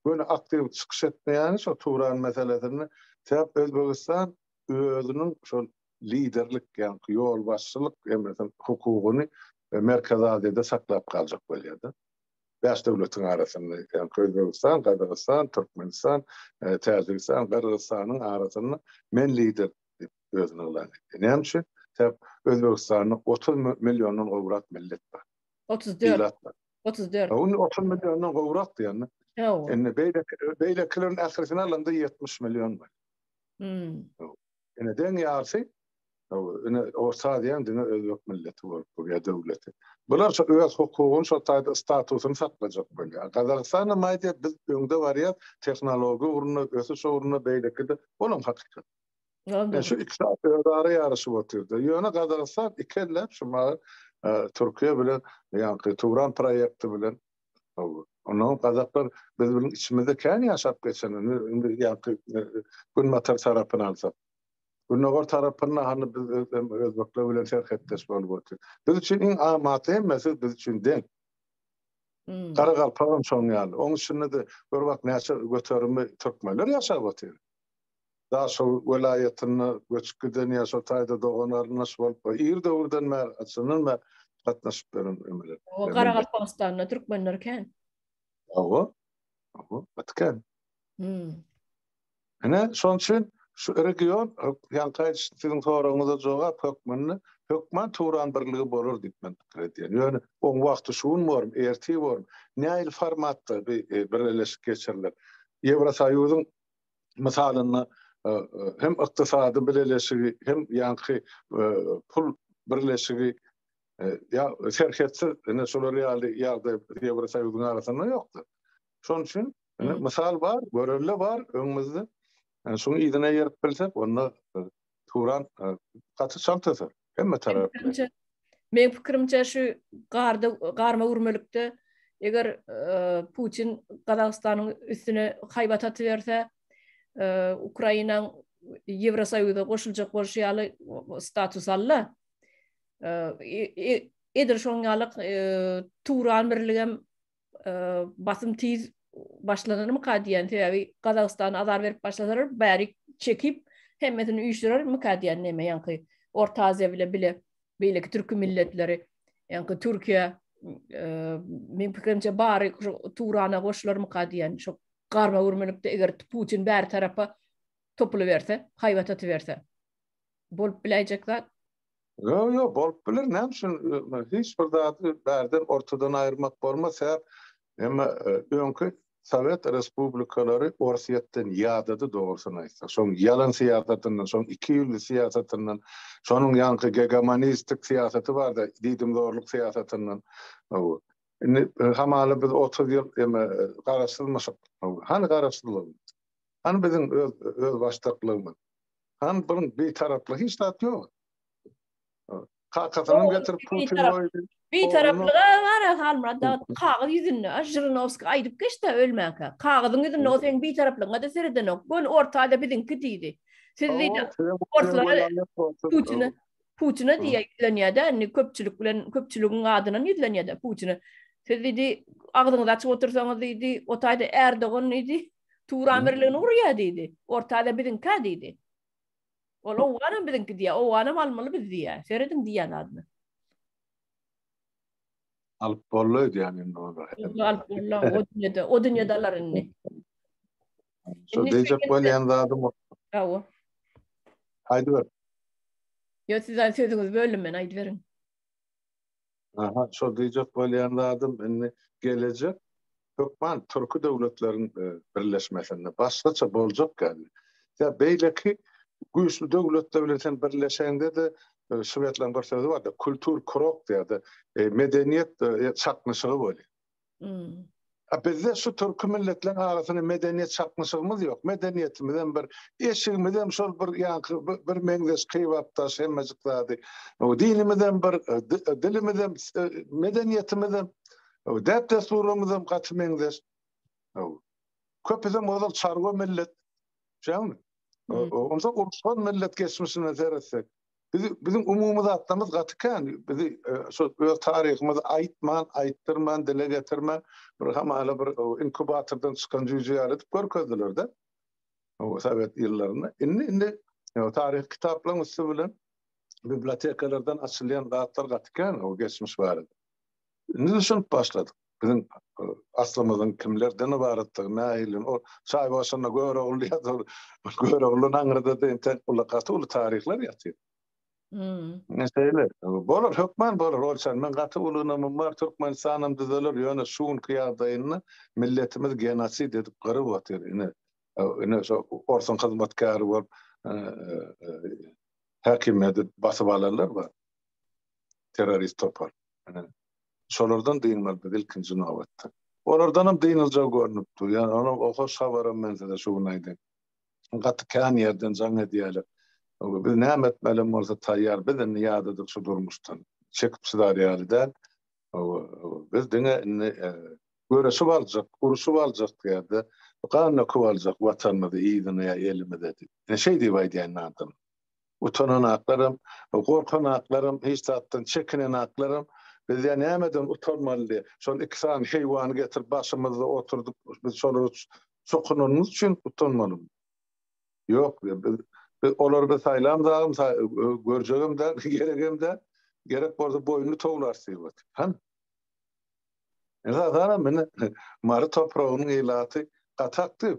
göni aktiw çykyş etmeýäni şo Turan meselesinde. Sebäp Özbegistan özüniň şol liderlik, ýaňky ýolbaşçylyk hemmesiniň hukugyny Merkezi Aziýada saklap galjak bolýar-da. Bäş döwletiň arasynda, ýaňky Özbegistan, Gazagystan, Türkmenistan, Täjigistan, Gyrgyzystanyň arasynda men lider diýip özüni yglan etdi. Näme üçin? Sebäp Özbegistanda 30 milliondan gowrak millet bar. 34. Ilat bar. 34. Indi 30 milliondan gowrak diýende. Indi beýleki beýlekileriň ählisini alanda 70 million bar. Hmm. Ine deň ýarsy ine Orta Aziýanyň diňe özbek milleti bolup durýar döwleti. Bular şo öz hukugyny şo taýda statusyny saklajak bolýar. Gazagystan hem aýdýar biz öňde barýas tehnologiýa ugrunda, ösüş ugrunda beýlekide olam hakykat. Ýa şu ikisi özara ýaryşyp otyrdy. Ýöne Gazagystan iki elläp şu maňa Türkiýe bilen ýaňky Turan proýekti bilen Ondan gazaklar biz bilen içimizde kän ýaşap geçen, indi ýaňky günbatar tarapyny alsak. Gündogar tarapynda hany biz özbekler bilen serhetdeş bolup otyr. Biz üçin iň amatly hemmesi biz üçin deň. Hmm. Garagalpagam şoň ýaly. Oň içinde-de gör bak näçe göterimi türkmenler ýaşap otyr. Daşoguz welaýatynda göçüp giden ýa şo taýda dogan-garyndaş bolup, ir döwürden bäri, haçandan bäri gatnaşyp ýören emeler. O Garagalpagystanda türkmenler kän. Hawa. Hawa, gaty kän. Hmm. Ine, şonuň üçin şu region, ýaňky aýdyş siziň soragyňyza jogap hökmünde hökman Turan birligi bolar diýip men pikir edýän. Ýöne oň wagty şu gün bormy, ertir bormy, nähili formatda bir birleşik geçiriler? Ýewrosoýuzyň mysalynda hem ykdysady bileleşigi, hem ýaňky pul birleşigi ýa serhetsiz ine şolar ýaly ýagdaý Ýewrosoýuzyň arasynda ýokdur. Şonuň üçin ine mysal bar, görelde bar öňümizde. Şuň yzyna eýerip bilsek, onda Turan gaty çalt öser. Hemme tarapdan. Meň pikirimçe şu garda garma gürmelikde eger Putin Gazagystanyň üstüne haýbat atyberse, Ukrainaň Ýewrosoýuza goşuljak bolşy ýaly status alda. Edil şoň ýaly Turan birligem basym tiz başlanarmyka diýen sebäbi Gazagystana azar berip başlasalar bärik çekip hemmesini üýşürermika diýen neme ýaňky Orta Aziýa bile bile beýleki türki milletleri ýaňky Türkiýe meň pikirimçe bary Turana goşularmyka diýen şu garma gürmelikde eger Putin bäri tarapa topulyberse haýbat atyberse bolup biläýjek zat. Ýok, ýok, bolup biler. Näme üçin hiç bir zady bärden ortadan aýyrmak bolmaz. Sebäp emma öňki. Sowet respublikalary Orsýetden ýadady dogrusyny aýtsak. Şoň ýalan syýasatyndan, şoň ikiýüzli syýasatyndan, şonuň ýaňky gegemonistik syýasaty barda, diýdimzorluk syýasatyndan. Indi hamala biz 30 ýyl eme garaşsyzmyşyk. Hany garaşsyzlygymyz? Hany biziň öz özbaşdaklygymyz? Hany biziň bitaraplyk hiç zat ýok. Kakasynyň getirip Putin goýdy. Bitaraplyga gara Halmyrat dagy kagyz ýüzünde Žirinowskiý aýdyp geçdi ölmänkä. Kagyzyň ýüzünde o seň bitaraplygyňa-da seredenok. Göni orta-da biziňki diýdi. Siz diýdi orslara Putine Putine diýe ýüzlenýär-de, indi köpçülik bilen köpçüligiň adyndan ýüzlenýär-de Putine. Siz diýdi agzyňyzy açyp otursaňyz diýdi, o taýda Erdogan diýdi, Turan birligini gurýar diýdi. Orta-da biziňkä diýdi. Ol Owganam biziňki diýýär. Owganam almaly biz diýýär. Serediň diýýän zadyna. Alyp boldy öýdýän indi ony. Alyp boldy. O dünýede, o dünýede alar indi. Şo diýjek bolýan zadym. Hawa. Aýdyber. Ýok, siz sözüňizi böldüm men, aýdyberiň. Aha, şo diýjek bolýan zadym indi gelejek hökman türki döwletleriň birleşmesinde başgaça boljak ýaly. Ýa beýleki güýçli döwletler bilen sen birleşeňde-de şwetleriň bir sözi bardy, kultur krok diýýär-de, medeniýet çaknyşygy bolýar. A bizde şu türki milletleriň arasynda medeniýet çaknyşygymyz ýok. Medeniýetimizem bir, eşigimizem şol bir ýaňky bir meňzeş kybapdaş hemmejik zady. Dinimizem bir, dilimizem, medeniýetimizem, däp-dessurlarymyzam gaty meňzeş. Köpüsem ozal çarwa millet. Düşýäňmi? Onsoň uruşgan millet geçmişine seretsek. Bizi biziň umumy zatlarymyz gaty kän. Bizi şo öz taryhymyzy aýtman, aýtdyrman, dile getirmän bir hamala bir inkubatordan çykan jüýje ýaly edip görkezdiler-de. O sowet ýyllarynda. Indi indi taryhy kitaplaryň üsti bilen bibliotekalardan açylýan zatlar gaty kän o geçmiş barada. Indi düşünip başladyk. Biziň aslymyzyň kimlerden ybaratdygy, nähili, o çaý başynda Görogly ýatyr, Göroglynyň aňyrda-da entek uly, gaty uly taryhlar ýatyr. Ine şeýle. Bolar, hökman bolar, Olçan. Men gaty uly ynamym bar, Türkmenistanam düzeler, ýöne şu günki ýagdaýynda milletimiz genosid edip gyryp otyr. Ine, ine şo orsuň hyzmatkäri bolup häkimiýeti basyp alanlar bar. Terrorist topar. Ine, şolardan dynmaly biz ilkinji nobatda. Olardanam dynyljagy görnüp dur. Ýani onuň o hoş habaram men size şu gün aýdaýyn. Gaty kän ýerden jaň edýärler. Biz näme etmelem bolsa taýýar. Biz indi ýadadyk şu durmuşdan. Çekip çydar ýaly däl. Biz diňe indi göreşip aljak, urşup aljak diýýär-de, gan döküp aljak watanymyzy yzyna ýa elimize diýip. Ine şeý diýip aýdýan adam. Utananaklaram, gorkanaklaram, hiç zatdan çekinenaklaram, biz ýa nämeden utanmaly diýip, şol iki sany heýwany getirip başymyzda oturdyp, biz şolara çokunanymyz üçin utanmalymy? Ýok, biz, biz olary biz saýlamzagam, görjegem däl, geregem däl. Gerek bolsa boýnuny towlarys diýip otyr. Hany? Esasanam ine Mary topragynyň ilaty gaty aktiw.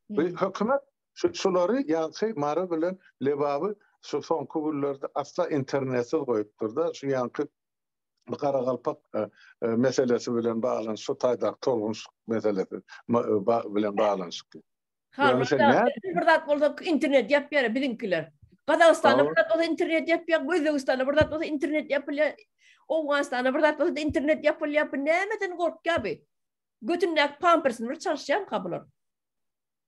Bu hökümet şu şulary ýaňky Mary bilen Lebaby şu soňky günlerde asla internetsiz goýupdyr-da, şu ýaňky bu garagalpak meselesi bilen baglanyşyk, şu taýdaky tolgunyşyk meselesi bilen baglanyşykly. Ýöne bir zat bolsa internet ýapýar biziňkiler. Gazagystanda bir zat bolsa internet ýapýar, Özbegistanda bir zat bolsa internet ýapylýar, Owganystanda bir zat bolsa internet ýapylýar. Bu nämeden gorkýar bu? Götündäki pampersini bir çalyşýarmyka bular?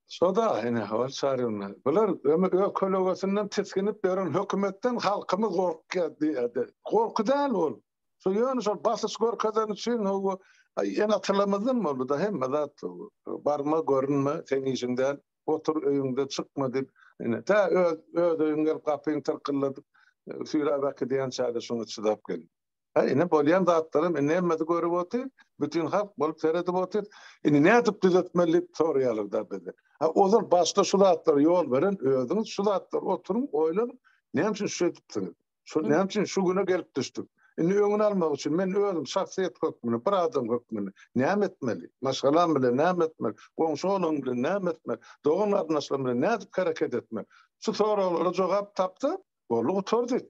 Şo-da, ine, ol çaryna. Bular öz kölegesinden tisginip ýören hökümetden halkymyz gorkýar diýýär. Gorky däl ol. Şo ýöne şol basyş görkezeni üçin hawa ene-atalarymyzdan boldy-da hemme zat barma, görünme, seň işiň däl, otur öýüňde, çykma diýip, ine, tä öz öz öýüň gelip gapyňy tyrkyldadyp, süýräp äkidýänçä-de şoňa çydap geldik. Hä, ine bolýan zatlaram indi hemmesi görüp otyr, bütin halk bolup seredip otyr. Indi nädip düzetmeli diýip soraýarlar-da bizden. Hä, ozal başda şu zatlara ýol beren özüňiz şu zatlar oturyň, oýlanyň, näme üçin şeýdipsiňiz? Şu näme üçin şu güne gelip düşdük? Indi öňüni almak üçin men özüm şahsyýet hökmünde, bir adam hökmünde näme etmeli? Maşgalam bilen näme etmeli? Goňşy-golam bilen näme etmeli? Dogan-garyndaşlarym bilen nädip hereket etmeli? Şu soraglara jogap tapsa, boldy gutardy.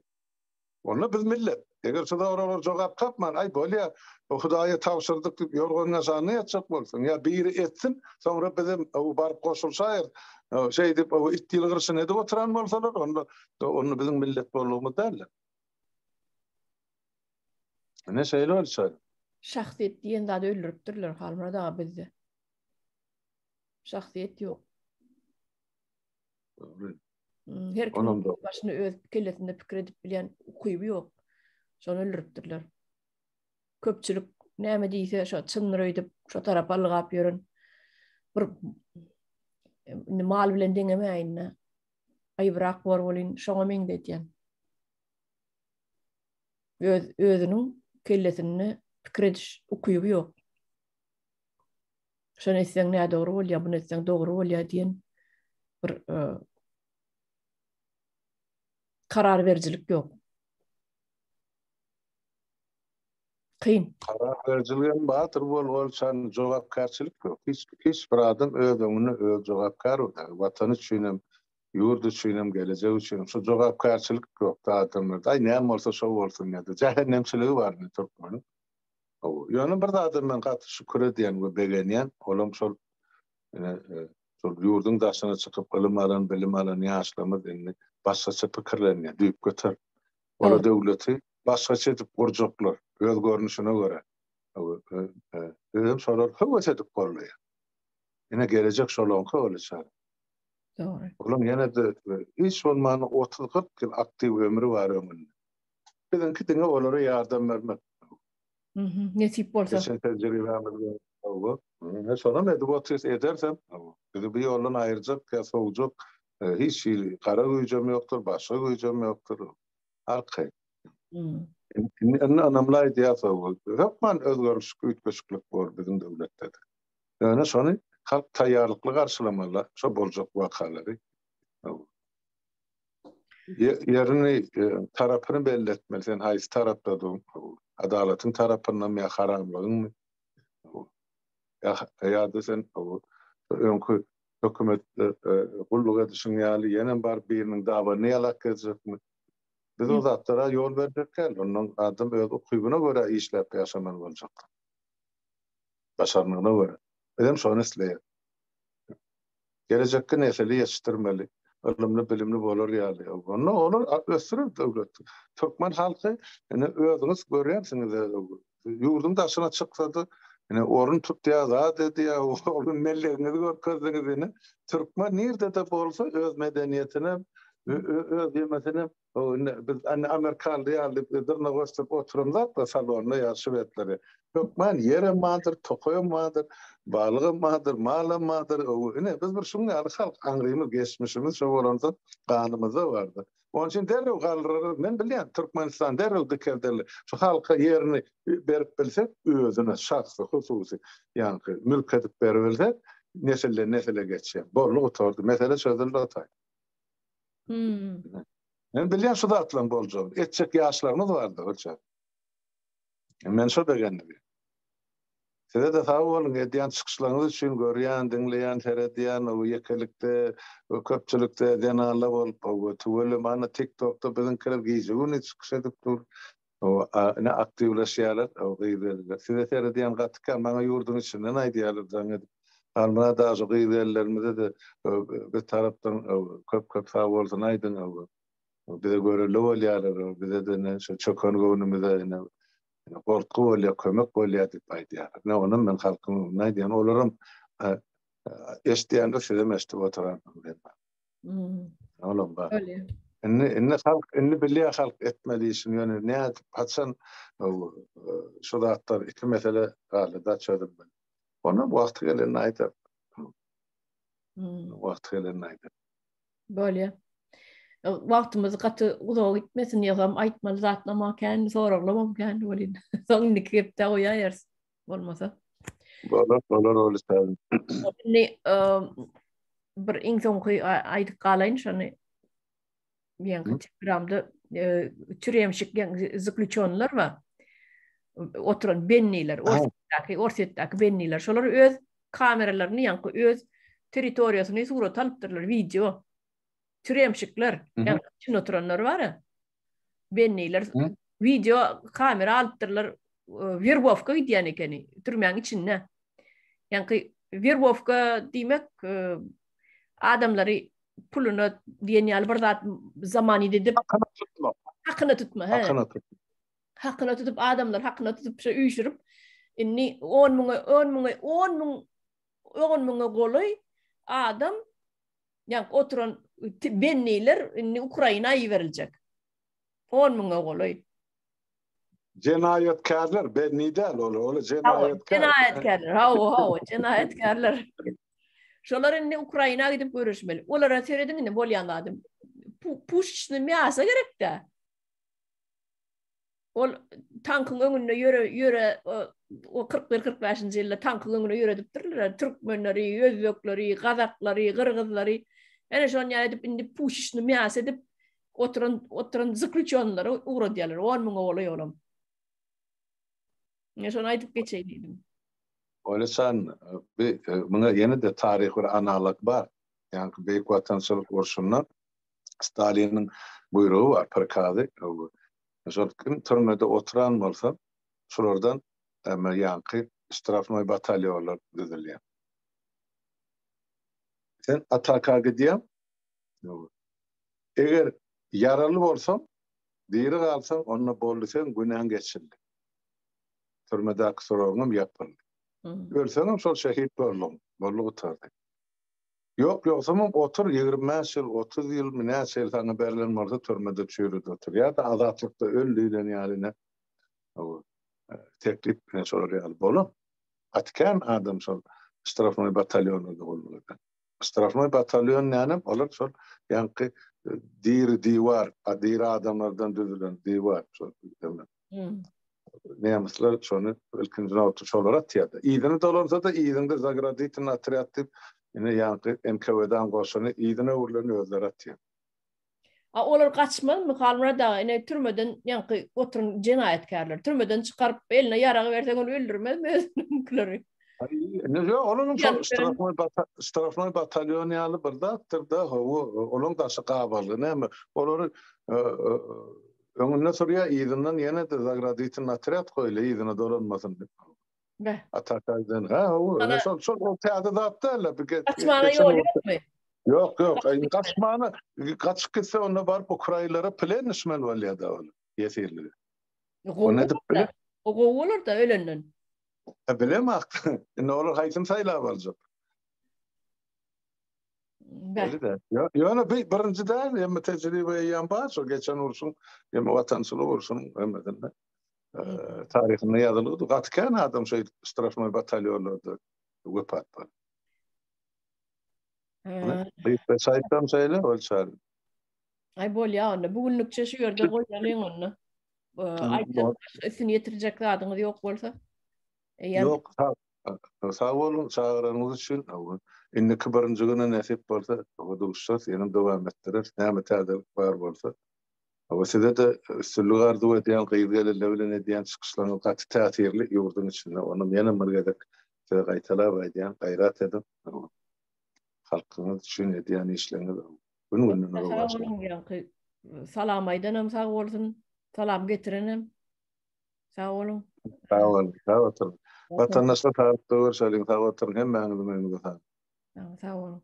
Onda biz millet. Eger şu soraglara jogap tapman, aý bolýa, Hudaýa tabşyrdyk diýip ýorgan ýaşanda ýatjak bolsaň, ýa biri etsin, soňra bizem baryp goşulyşaýarys. Şeýdip it ýylgyryşyny edip oturan bolsalar, onda onda biziň millet boldugymyz däldir. Ine şeýle bolsa. Şahsyýet diýen zady öldüripdirler Halmyrat aga bizde. Şahsyýet ýok. Dogry. Hmm, her kim başyny öz kellesinde pikir edip bilýän ukyby ýok. Şony öldüripdirler. Köpçülik näme diýse şo çyndyr öýdüp şo tarapa ylgap ýören bir indi mal bilen deňemäýin-de. Aýybrak bor welin şoňa meňzedýän. Öz özüniň kellesinde pikir ediş ukyby ýok. Şony etseň nädogry bolýar, buny etseň dogry bolýar diýen bir e, karar berijilik ýok. Kyn. Karar berijilik hem bardyr, bol bolçan jogapkärçilik ýok. Hiç hiç bir adam öz öňünde öz jogapkär bolýar. Watany üçin hem, ýurt üçin hem, gelejek üçin hem şu jogapkärçilik ýok adamlarda. Aý näme bolsa şo bolsun diýdi. Jähennemçiligi bar indi türkmeniň. Hawa, ýöne bir zada men gaty şükür edýän we begenýän, olam şol ine şol ýurduň daşyna çykyp ylym alan, bilim alan ýaşlarymyz indi başgaça pikirlenýär, düýpgöter. Olar döwleti başgaça edip gurjaklar, öz görnüşine görä. Özem şolar höwes edip gollaýar. Ine gelejek şolaňky bolýar. Dogry. Olaň ýene-de hiç bolmanda 30-40 ýyl aktiw ömri bar öňünde. Biziňki diňe olara ýardam bermek. Nesip bolsa. Geçen tejribämiz hawa. Ine şonam edip otyrys, edersem, bizi bu ýoldan aýyrjak ýa sowjak hiç hili gara güýjem ýokdur, başga güýjem ýokdur. Arkaýyn. Indi ynamly aýdýas, hökman özgerişlik, üýtgeşiklik bor biziň döwletde-de. Ýöne şony halk taýýarlykly garşylamaly, şo boljak wakalary. Ýerini, tarapyny belli etmeli. Sen haýsy tarapdadygyň, adalatyň tarapyndamy ýa haramlygyňmy? Ýa-da sen öňki hökümetde gulluk edişiň ýaly ýenem baryp biriniň dabanyny ýalap gezjekmi? Biz o zatlara ýol berjek däl. Ondan adam öz ukybyna görä işläp ýaşamaly boljak. Başarnygyna görä. Bizem şony isleýäris. Gelejekki nesili ýetişdirmeli, ylymly, bilimli bolar ýaly. Onda olar ösdürer döwlet. Türkmen halky ine özüňiz görýänsiňiz ýurduň daşyna çyksa-da ine orun tutýar, zat edýär, o gün mellegiňizi görkezdiňiz ine. Türkmen nirde-de bolsa öz medeniýetine, öz ýemesine Indi biz indi amerikanly ýaly dyrnak ösdürip oturamzok-da salonda ýa şwedleri. Hökman ýerem bardyr, tokaýam bardyr, balygam bardyr, malam bardyr. Ine biz bir şuň ýaly halk, aňrymyz, geçmişimiz şo bolansoň ganymyzda bardyr. Onuň üçin derrew galdyrarys. Men bilýän, Türkmenistan derrew dikelderler. Şu halka ýerini berip bilsek, özüne şahsy, hususy, ýaňky mülk edip beribilsek, nesilden nesile geçýär. Boldy, gutardy. Mesele çözüldi o taý. Hmm. Men bilýän şu zatlaryň boljagyny. Etjek ýaşlarymyz bardy hoja. Men şo begendim. Size-de sag boluň, edýän çykyşlaryňyz üçin görýän, diňleýän, seredýän, o ýekelikde, köpçülikde zenanlar bolup, o tüweleme ana TikTokda biziňkiler gije-gündiz çykyş edip dur. O ine aktiwleşýärler, o gyz-gelinler. Size seredýän gaty kän, maňa ýurduň içinden aýdýarlar jaň edip. Halmyrat aga şu gyz-gelinlerimize-de biz tarapdan köp-köp sag bolsun aýdyň. Bize görelde bolýarlar, bize-de ine şu çöken göwnümize ine goltgy bolýar, kömek bolýar diýip aýdýarlar. Ine onam men halkyň öňünde aýdýan. Olaram eşidýändir, sizem eşidip oturansyňyz. Hmm. Olam bar. Indi indi halk indi bilýär halk etmeli işini ýöne nädip haçan şu zatlar iki mesele galdy da çözülmeli. Ony wagty gelende aýdar. Hmm. Wagty gelende aýdar. Bolýar. E, wagtymyz gaty uzaga gitmesin, ýogsam aýtmaly zatlam kän, soraglamam kän welin. Soň indiki gepde goýaýarys bolmasa. Bolar, bolar ol islärin. Indi bir iň soňky aýdyp galaýyn şony. Ýaňky Telegramda e, türemşik zaklýuçonlar bar. Oturan benniler, Orsýetdäki, Orsýetdäki benniler. Şolar öz kameralaryny ýaňky öz territoriýasyny surat alypdyrlar, wideo. Türemşikler, ýaňky içinde oturanlar bar. Benniler wideo kamera alypdyrlar. Werbowka gidýän ekeni türmäň içinde. Ýaňky werbowka diýmek adamlary puluna diýen ýaly bir zat zaman edip hakyna tutma. Hakyna tutma, he. Hakyna tutma. Hakyna tutup adamlar hakyna tutup şu üýşürip indi 10 müňe 10 müňe 10 müň 10 müňe golaý adam ýa oturan benniler indi Ukraina iberiljek. 10 müňe golaý. Jenaýatkärler benni däl olar, olar jenaýatkär. Jenaýatkärler, hawa, hawa, jenaýatkärler. Şolar indi Ukraina gidip görüşmeli. Olara serediň indi bolýan zady. Puşечный mýasa gerek-dä. Ol tankyň öňünde ýöre ýöre o 41-45-nji ýylda tankyň öňüne ýöredipdirler. Türkmenleri, özbekleri, gazaklary, gyrgyzlary. Ene şony ýaly edip indi puşечный mýasa edip oturan oturan zaklýuçenlary ugradýarlar. 10 müňe golaý olam. Men şony aýdyp geçeýin diýdim. Oýlasan, bi muňa ýene-de taryhy bir analog bar. Ýaňky Beýik Watançylyk urşunda Staliniň buýrugy bar, prikazy. Şol kim türmede oturan bolsa, şulardan ýaňky ştrafnoý batalýonlar düzülýär. Sen ataka gidýäň. Eger ýaraly bolsaň, diri galsaň, onda boldy seň günäň geçildi. Türmedäki soragyňam ýapyldy. Ölseňem şol şehit bolduň, boldy gutardy. Ýok, ýogsamam otur 25 ýyl, 30 ýylmy näçe ýyl saňa berlen bolsa türmede çüýrüde otur. Ýa-da azatlykda öl diýlen ýaly ine teklip ine şolar ýaly bolan. Gaty kän adam şol ştrafnoý batalýonlarda gulluk eden. Ştrafnoý batalýon nänem olar şol ýaňky diri diwar, diri adamlardan düzülen diwar şol. Nemisler şony ilkinji nobatda şolar atýardy. Yzyna dolansa-da yzyňda zagraditelnyý otrýad diýip, ine ýaňky NKWD-niň goşuny yzyna öwrülen özleri atýar. A olar gaçmazmy Halmyrat aga ine türmeden ýaňky oturan jenaýatkärler türmeden çykaryp eline ýarag berseň ony öldürmezmi özüniňkileri? Ine ýok olaryň şol ştrafnoý ştrafnoý batalýon ýaly bir zatdyr-da hawa olaryň daşy gabalgy näme olary öňünde sürýär yzyndan ýene-de zagraditelnyý otrýad goýulýar yzyna dolanmasyn diýip. Beh. Ataka giden. Ha, o şol şol o täze zat däl. Gaçmana ýol ýokmy? Ýok, ýok. Gaçmana gaçyp gitse onda baryp ukrainlere plen düşmeli bolýar da ol ýesirlige. Gowy edip biler. O gowy bolar da ölenden. Ha bilemok. Indi olar haýsyny saýlap aljak? Belli-de. Ýöne bir birinji däl, emme tejribe eýýäm bar, şol geçen urşuň, emme watançylyk urşunyň hemmesinde taryhynda ýazylgydy. Gaty kän adam şeýdip ştrafnoý batalýonlarda wepat boldy. Gysgaça aýtsam şeýle, ol çary. Aý bolýa onda. Bu günlükçe şu ýerde goýalyň onda. Aýtjak üstüni ýetirjek zadyňyz ýok bolsa. Ýok, sag sag boluň çagyranyňyz üçin. Indiki birinji güne nesip bolsa, duşuşarys, ýene dowam etdireris. Näme täzelik bar bolsa. Hawa size-de üstünlik arzuw edýän, gyz-gelinler bilen edýän çykyşlaryňyz gaty täsirli ýurduň içinde. Onam ýene bir gezek size gaýtalap aýdýan, gaýrat ediň. Halkyňyz üçin edýän işleriňiz gün-günden rowaçlansyn. Ýaňky salam aýdanam sag bolsun, salam getirenem sag boluň. Sag boluň, sag oturyň. Watandaşlar saglykda görşeliň, sag oturyň, hemmäňiziň öňüňize saglyk. Sag boluň.